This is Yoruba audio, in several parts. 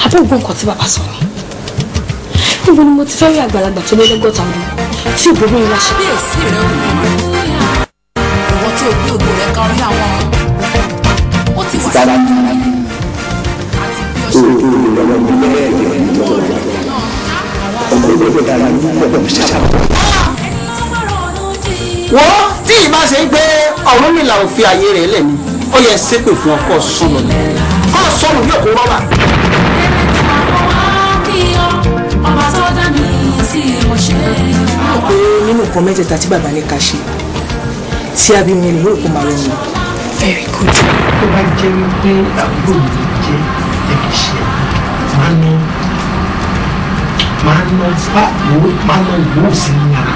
Àbó gbọ́ nǹkan tí bàbá sọ ni. Níbo ni mo ti fẹ́ rí àgbàlagbà tó lé lọ́gọ́ta ọdún tí ìbò mi láṣẹ. Bí èsì rẹ Olódùmarè, ìwọ tí o gbé ògo rẹ ka orí àwọn ó ti wà sí àti bí ọṣẹ Wọ́n tí ìbá ṣe ń gbé Ọ̀rúnmìlà ò fi àyè rẹ̀ lẹ̀ ni ó yẹ ṣépè fún ọkọ sọnù ni kọ́ sọnù bí òkú rọ́bà. Pé nínú nǹkan mẹ́tẹ̀ẹ̀ta tí bàbá ní ká ṣe tí a bí mi lè rò kó máa rọrùn. Very good. Tó bá jẹ́ wípé àbúrò mi jẹ́ ẹbí ṣe máa ná máa ná bá wo máa ná wo sí ní ara.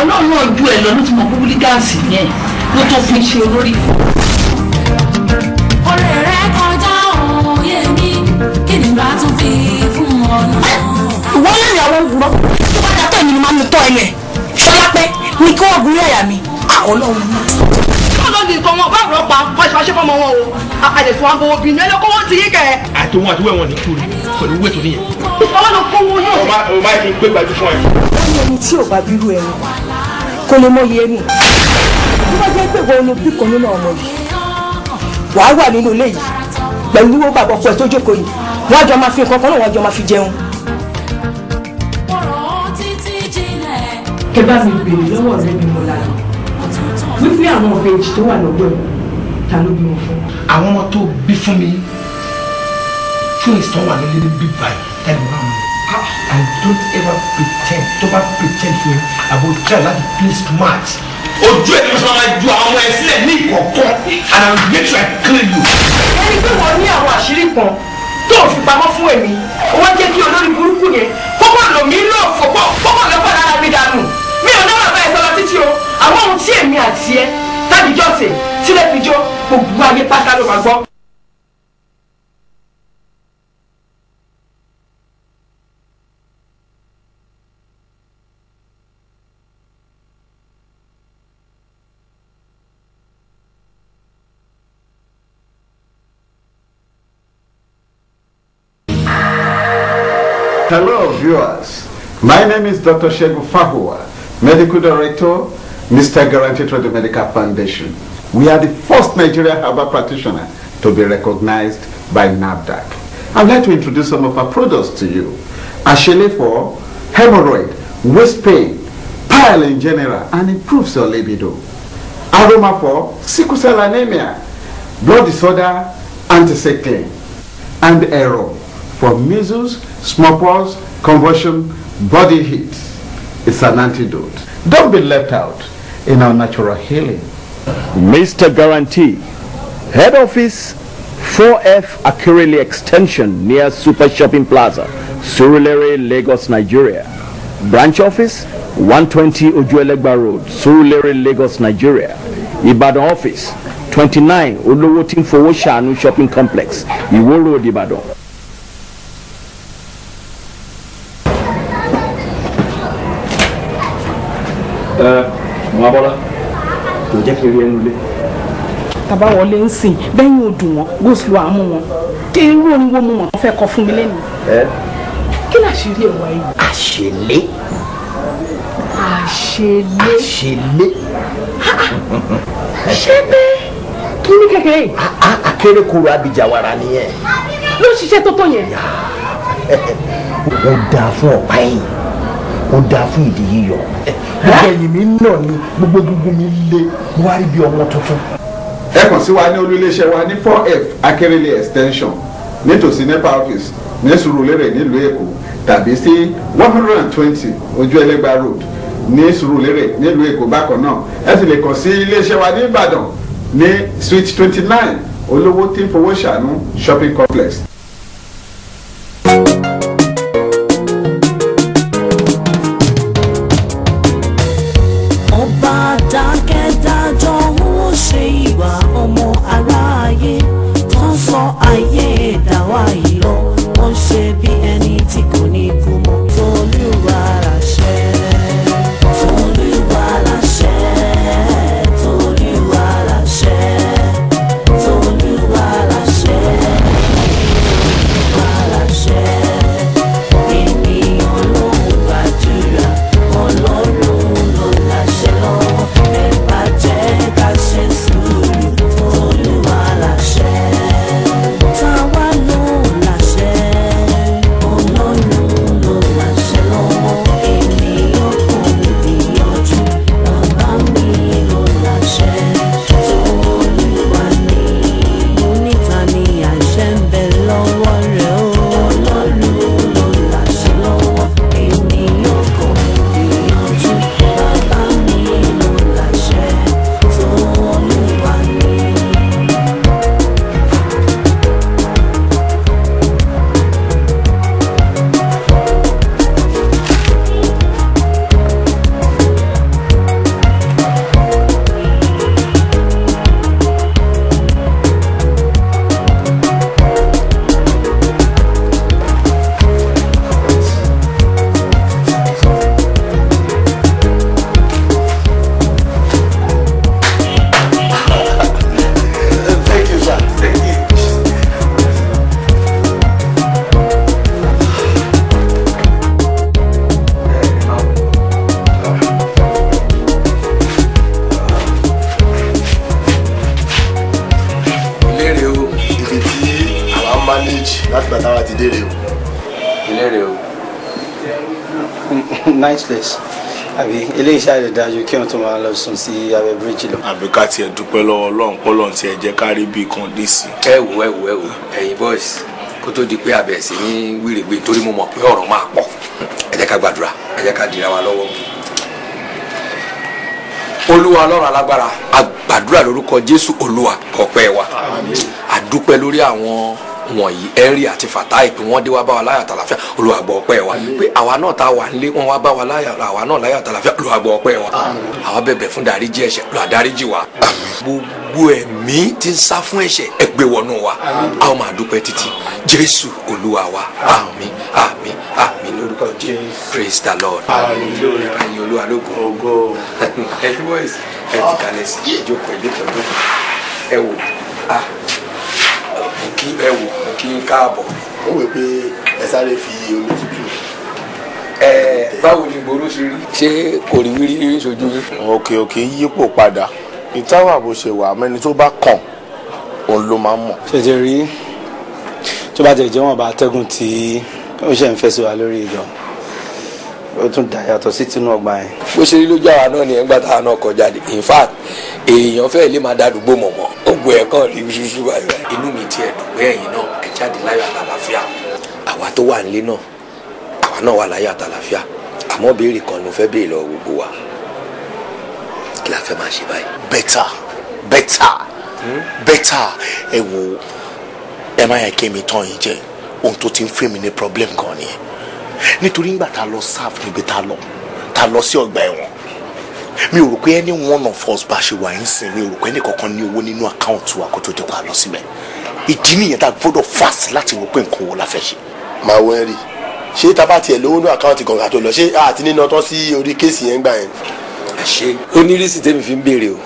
Ọlọ́run ojú ẹ̀ lọ ló ti mọ púpúlígáàsì yẹn ló tó fi ṣe olórí fún. Ọ̀rẹ́ rẹ kọjá òye mi, kí ni bá tún fi fún ọ náà? Wọ́n lè yàwó wúrọ́ tó bá dàtọ̀ èmi ni máa ń tọ́ ẹnu ẹ̀ ṣọlá pé ní kí wọ́n gúnlẹ̀ àyà mi ọlọ́run náà. Báwo ni nǹkan wọn báwo pa wọ́n ṣe fọ́mọ wọn o àjẹsùn wọn gbowó bínú ẹ lọ́kọ́ wọn ti yí kẹ́. Àtòun àti wẹ̀wọ̀n ní kúrò pẹ̀lú wẹ̀tò nìyẹn. Ọwọ́ ló kó owó yóò. O máa fi gbé gbajú fún ẹ. Wọ́n ní ẹni tí ò bá bírú ẹni kò lè mọyì ẹni. Tó bá jẹ́ pé ìwọ inú bí kan nínú ọmọ yìí wàá wà nínú ilé yìí pẹ̀lú bàbá ọkọ ẹ̀ tó jókòó yìí, wọ́n á jọ máa fi nǹkan kan náà, wọ́n á jọ máa fi jẹun. Kẹ bá mi béèrè lọ́wọ́ ọ̀rẹ́ mi mo lánàá wípé àwọn ìbejì tó wà lọ́gbọ̀n ta ló bímọ fún. Àwọn ọmọ tó bí fún mi twins tó wà nílé ní big bye tẹ́lẹ̀ máa mú. And don't ever pretend, tó bá pretend fún mi àbò try láti play smart. Ojú ẹ̀ ló máa ju àwọn ọmọ ẹ sílẹ̀ ní ìkọ̀kọ̀ and I will make sure I kill you. Ẹni pé wọ́n ní àwọn àṣírí kan tó fi pamọ́ fún èmi, wọ́n jẹ́ kí olórí burúkú yẹn kókó lò mí lò fòpọ̀ kókó lọ́pọ̀ lára mi dànù. Mi ò náwó àbá ẹ̀sọ́ lọ títí o, àwọn ohun tí èmi àti ẹ tàbí jọ́sẹ̀ sílẹ̀ fi jó gbogbo ayé pátá ló máa gbọ́. Hello viewers, my name is Dr. Segun Fahuwa, Medical Director, Mr. Guarantee Trade Medical Foundation. We are the first Nigerian herbal practitioner to be recognized by NAFDAC. I'd like to introduce some of our products to you. Ashele for hemorrhoid, waist pain, pile in general, and improves your libido. Aroma for sickle cell anemia, blood disorder, anti-sickling, and error for measles, smallpox, convulsion, body heat. It's an antidote. Don't be left out in our natural healing. Mr. Guarantee, Head Office, 4F Akirele Extension near Super Shopping Plaza, Surulere, Lagos, Nigeria. Branch Office, 120 Ojuelegba Road, Surulere, Lagos, Nigeria. Ibadan Office, 29 Olowotin Fowosanu Shopping Complex, Iwo Road, Ibadan. Mọ́bọ́lá kò jẹ́ kí n rí ẹnu lé. Tàbá wọlé ń sìn bẹ́yìn odò wọn gòsìlò àmú wọn kí irú orin wo mu wọn fẹ́ kọ fún mi lẹ́nu. Kí làṣírí ẹ̀ wáyé? Àṣèlé. Àṣèlé. Àṣèlé. Ṣé bẹ́ẹ̀ kí ní kékeré? Akérèkọrò abijawara nìyẹn. Ló ń ṣiṣẹ́ tó tó yẹn. Ó dáa fún ọ̀pá ẹ̀yìn, ó dáa fún ìdí yíyọ. Gbogbo ẹ̀yìn mi náà ni gbogbo egungun mi le, mo wá rí bí ọmọ tuntun. Ẹ kàn sí wa ní olú iléeṣẹ́ wa ní 4F Akérèlé Extension nítòsí NEPA office ní Surulere nílùú Èkó tàbí sí 120 Ojú Ẹlẹ́gbà Road ní Surulere nílùú Èkó bákan náà. Ẹ sì lè kàn sí iléeṣẹ́ wa ní Ìbàdàn ní Suite 29 Olówó tí ń fowó ṣàánú Shopping Complex. Ọba dákẹ́dájọ́ ń ṣe ìwà ọmọ aráyé tó ń sọ ayé ẹ̀dá wa yìí lọ, wọ́n ṣe bí ẹni tí kò ní kú mọ́. Tolúwa láṣẹ, Tolúwa láṣẹ, Tolúwa láṣẹ, Tolúwa láṣẹ, Tolúwa láṣẹ. dé rè o. Ilé rè o. Nice place. Àbí eléyìí ṣáà dájú kí wọn tó máa lọ sùn sí abẹ́ bíríìjì lọ. Àbí ká tiẹ̀ dúpẹ́ lọ́wọ́ Ọlọ́run pọ́lọ́run tiẹ̀ jẹ́ ká rí bí kan dé sí. Ẹ wò ẹ wò ẹ wò ẹ̀yin boys, kó tó di pé a bẹ̀rẹ̀ sí ní wíìrìgbé, torí mo mọ̀ pé ọ̀rọ̀ máa pọ̀, ẹ jẹ́ ká gbàdúrà, ẹ jẹ́ ká dira wa lọ́wọ́. Olúwa Ọlọ́run alágbára, a gbàdúrà lórúkọ Jésù. Olúwa, ọpẹ́ wa, a dúpẹ́ lórí àwọn wọ̀nyí, Henry àti Fatai, pé wọ́n dé wá bá wa láyọ̀ àtàlàfíà. Olúwa, gbọ́ ọpẹ́ wa, pé àwa náà tá a wà nílé, wọ́n wá bá wa láyọ̀, àwa náà láyọ̀ àtàlàfíà. Olúwa, gbọ́ ọpẹ́ wa. Àwa bẹ̀bẹ̀ fún dáríjì ẹ̀ṣẹ̀. Olúwa, dáríjì wa. Gbogbo ẹ̀mí tí ń sá fún ẹ̀ṣẹ̀, ẹ gbé wọnú wa. A ó máa dúpẹ́ títí. Jésù Olúwa wa, àmín, àmín, àmín lórúkọ Jésù. Praise the Lord. Ayé Olúwa lógo. Ẹ̀yin boys, ẹ ti kalẹ̀ sí ìjókòó, ilé ìtọ́jú. Ẹ wò, ah, kí ẹ wò, kí n káàbọ̀. Ó wò pé ẹ sáré fi omi tútù. Ẹ báwo ni ìgboro ṣe rí? Ṣé kò rí wírí rí sojú yín? Òkè òkè yípo padà, ìtawà bó ṣe wà, mẹ́ni tó bá kàn òun ló máa ń mọ̀. Ṣètò rí tó bá tẹ̀ jẹ́ wọn bá atẹ́gùn tí ó ṣe ń fẹ́ sí wa lórí ìjọ, ó tún dà yàtọ̀ sí tinú ọgbà yẹn. Bó ṣe rí lójú àwa náà ni ẹgbà táwa náà kọjá dé. In fact, èèyàn fẹ́ẹ́ lè máa dádúgbò mọ̀mọ́ ogun ẹ̀ kàn rí ṣuṣu báyìí. Inú mi tiẹ̀ dùn pé ẹ̀yin náà ẹ jáde láyọ̀ àtàlàfíà. Àwa tó wà nílé náà, àwa náà wà láyọ̀ àtàlàfíà. Àmọ́ béèrè kan ló fẹ́ béèrè lọ gbogbo wa: kí la fẹ́ máa ṣe báyìí? Better, better, better. Ẹ wo, ẹ má yẹ kí èmi tán yín jẹ. Ohun tó ti ń fún mi ní problem gan nìyẹn, nítorí nígbà tá a lọ serve níbi tá a lọ sí ọgbà ẹ̀wọ̀n, mi ò rò pé any one of us bá ṣe wà ń sìn, mi ò rò pé ẹnì kankan ní owó nínú account wa kó tó dé pa lọ síbẹ̀. Ìdí nìyẹn tá a gbọ́dọ̀ fast láti wò pé nǹkan wo la fẹ́ ṣe. Máa wọ ẹ rí, ṣé tá a bá tiẹ̀ lówó ní account kankan tó lọ, ṣé àti nínú tán sí orí case yẹn gbà yẹn? Ẹ ṣe onírìsì tèmi fi ń béèrè o,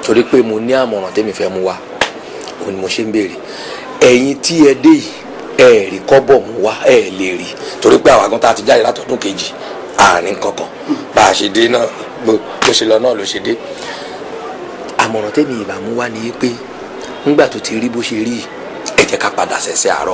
torí pé mo ní àmọ̀ràn tèmi fẹ́ mú wa, òun ni mo ṣe ń béèrè. Ẹ̀yin tí ẹ dé yìí, ẹ rí kọ́bọ̀ mú wá, ẹ lè rí, torí pé àwa gan tá a ti jáde látọdún kejì, àárín kankan bá a ṣe dé náà, bó ṣe lọ náà ló ṣe dé. Àmọ̀ràn tèmi ìbámu wá ni pé ńgbà tó ti rí bó ṣe rí, ẹ jẹ́ ká padà ṣẹ̀ṣẹ̀ àárọ̀.